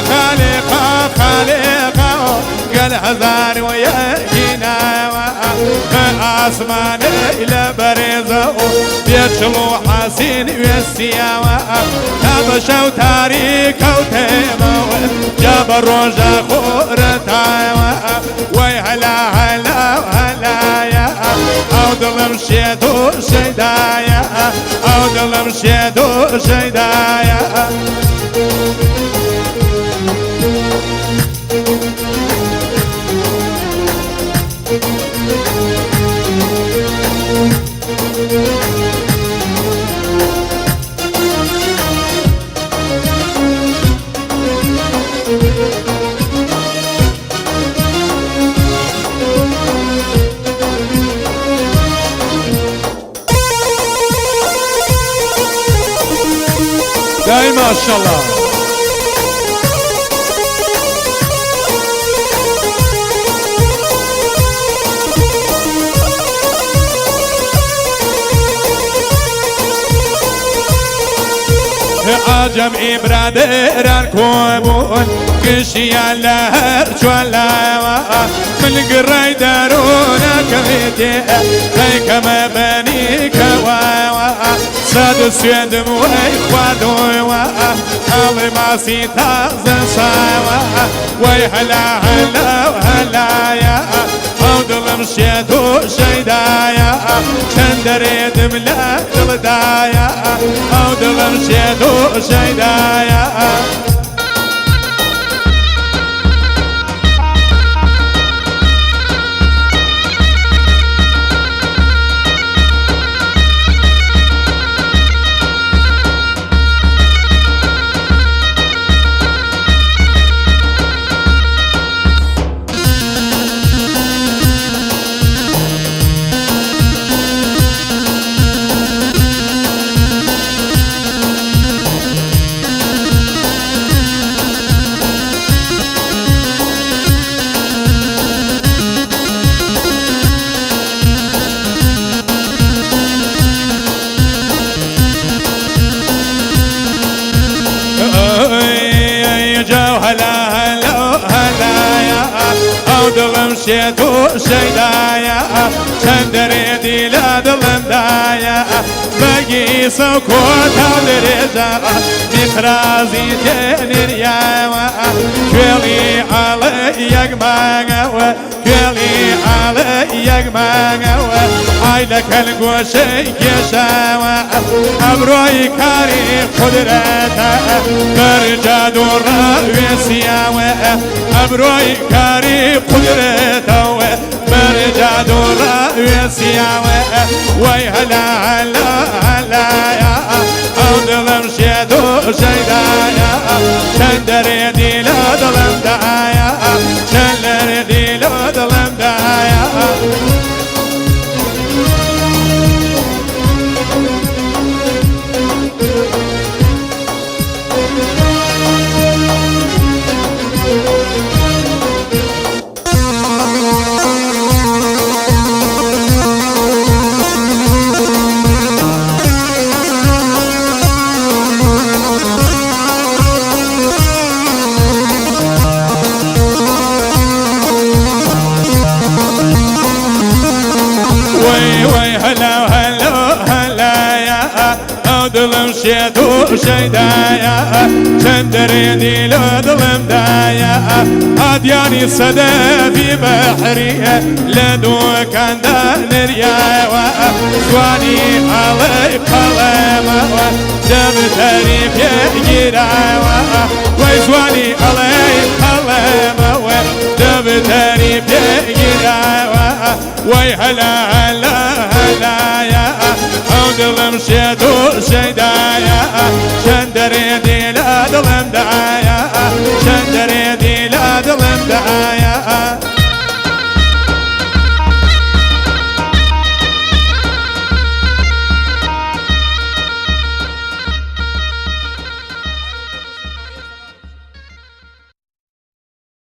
خالقا خالقا گەل هەزار و یەکی ناوە بە ئاسمانەی لە بەرێزە و بێچڵ و حەسین وێستیاوە تا بە شەو تاریکەوتێمەوە جا بە ڕۆژە خۆرەتایەوە وەی هەلا هەلا هەلایە ئەو دڵم شێت و شەیدایە ئەو دڵم شێت و شەیدایە. دای ماشەڵا. عجەم برادەران کۆبوون گشتیان لە هەر چوار لاوە من گڕای دەروونەکەوێتێ ڕێکەمە بەنی کەواوە سەد سوێندم وەی خواردووە ئاڵێ ماسی تازە ساوە وەی هەلا هەلا هەلایە ئەو دڵم شێت و شەیدایە چەند دەرێدم لە دڵدایە ئەو دڵم شێت و شەیدایە. دڵم شێت و شەیدایە چەند دەرێدی لە دڵمدایە بەگیسە و کۆتا درێژە میخرازی تێنریاوە کوێڵی ئاڵە یەک مانگەوە کوێڵی ئاڵە یەک مانگەوە ئای لە کەلگۆشەی کێشاوە ئەمرۆی کاری قودرەتە بەرجاد و ڕاوێسیاوە ئەمرۆی کاری قودرەتەوە بەرجاد و ڕاوێسیاوە وەی هەلا هەلا هەلایە ئەو دڵم شێت و شەیدایە چەند دەرێدی لە دڵمدایە چەند دەرێدی لە دڵمدایە. وي وي هلا هلا هلا يا ئەو دڵم شێت و شەیدایە چەند دەرێدی لە دڵمدایە ئادیانی سەدەفی بەحریە لە دووکاندا نریایەوە زوانی ئاڵەی قەڵەمەوە دەمتەری پێگیرایەوە وەی زوانی ئەڵەی قەڵەمەوە دەمتەری پێگیرایەوە وەی هەلا هەلا هەلایە ئەو دڵم شێت و شەیدایە.